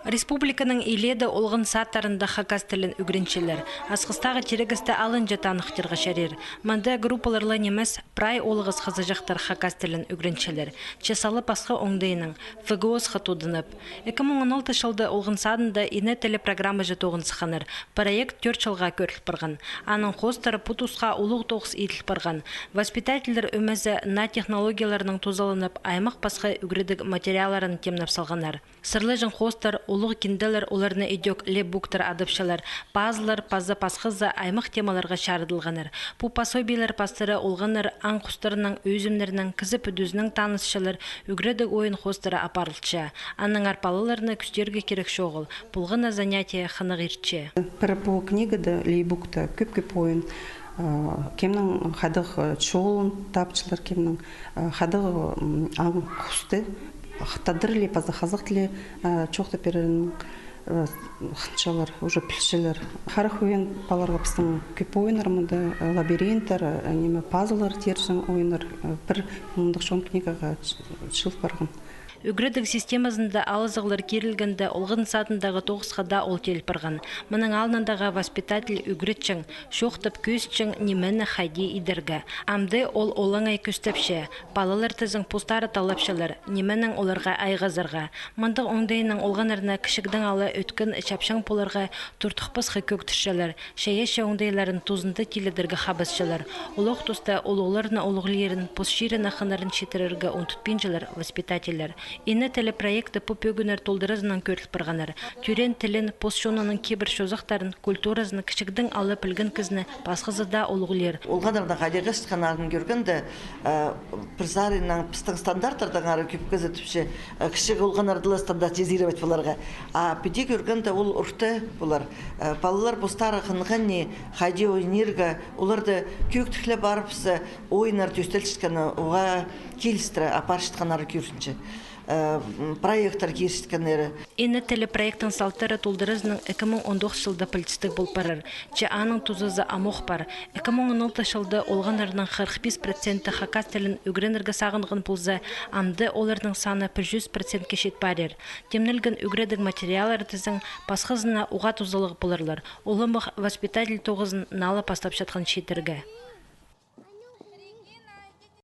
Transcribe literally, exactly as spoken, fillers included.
Республиканың илееде олған садтарында хакас тілін ӱгренчелер. Асхыстағы тирегесте алынҷа таныхтирға чарир. Мында группалар ла нимес, прай олғас хызыҷахтар хакас тілін ӱгренчелер. Че сала пасха оңдайнаң, ФГОС-ха тудынып. Ікі муң он алты чылда олған садында «Ине тілі» программаҷа тоғын сыхханнар. Проект тӧрт чылға кӧріл парған. Аның хоостыра пу тусха улуғ тоғыс иділ парған. Воспитательлер ӧмезі наа технологияларнаң тузаланып, аймах пасха ӱгредіг материалларын тимнеп салғаннар. Сырлаҷаң хоостар, улуғ кинделер, оларны идӧк лейбуктар адапчалар, пазлар паза пасхазы аймах темаларға чарыдылғаннар. Пу пособиелер пастыра олғаннар аң-хустарнаң, ӧзімнернең, кізі пӱдізінең танысчалар, ӱгредіг ойын хоостыра апарылча. Аннаңар палаларны кӱстерге кирек чоғыл, полған на занятие хынығ иртче. Пір пу книгада, лейбукта, кӧп-кӧп ойын. А, кемнің хайдағ, а, чолын тапчалар, кемнің, а, хайдағ, м, аң-хусты, тадар тілі паза хазах тілі, а, чоохтап пирерін, а, хынчалар, уже пілчелер. Харах ойын палаларға пістің кӧп ойыннар мында, а, лабиринттер, а, ниме, пазллар тирҷең ойыннар, а, пір мындағ чоон книгаға ч-, чыыл парған. Ӱгредіг системазында алызығлар кирілгенде, олған садындағы тоғысха даа ол тел парған. Мының алнындағы воспитатель ӱгретчең, чоохтап кӧзітчең, нимені хайди идерге. Амды ол олаңай кӧстепче. Палалар тізең постары таллапчалар, нименең оларға айғазарға. Мындағ оңдайнаң олғаннарны кічігдең ала ӧткін чапчаң поларға туртухпасха кӧгдірчелер. Чайаачы оңдайларын тузында тилідерге хабасчалар. Олох туста улуғларны улуғлирын, пос чирін ахыннарын читірерге ундутпинчалар воспитательлер. «Ине тілі» проекті пу пӧгіннер толдыразынаң кӧріл парғаннар. Тӧреен тілін, пос чонының кибір чозахтарын, культуразын кічігдең ала пілген кізіні пасхазы даа улуғлир. Олғаннарның хайди хығырчатханнарын кӧргенде, э, пір саринаң пістің стандарттардаң ары кӧп кізі тіпче, э, кічіг олғаннарды ла стандартизировать поларға. А піди кӧргенде ол орта полар. Э, палалар постары хынған ни, хайди ойнирға, оларды кӧгдіглеп парыбысса, ойыннар тӧстелчеткені, оға килістіре апарчатханнары кӧрінче. Э, м, проекттер кирчеткеннері. «Ине тілі» проектінің салтары толдыразынаң ікі муң он тоғыс чылда пілдістіг пол парар. Че аның тузазы амох пар. Ікі муң он алты чылда олғаннарның хырых пис проценті хакас тілін ӱгренерге сағынған полза, амды оларның саны пір чӱс процентке чит парир. Тимнелген ӱгредіг материаллар тізең пасхазына уғаа тузалығ поларлар. Уламох воспитатель тоғызын наа ла пастапчатхан чииттерге.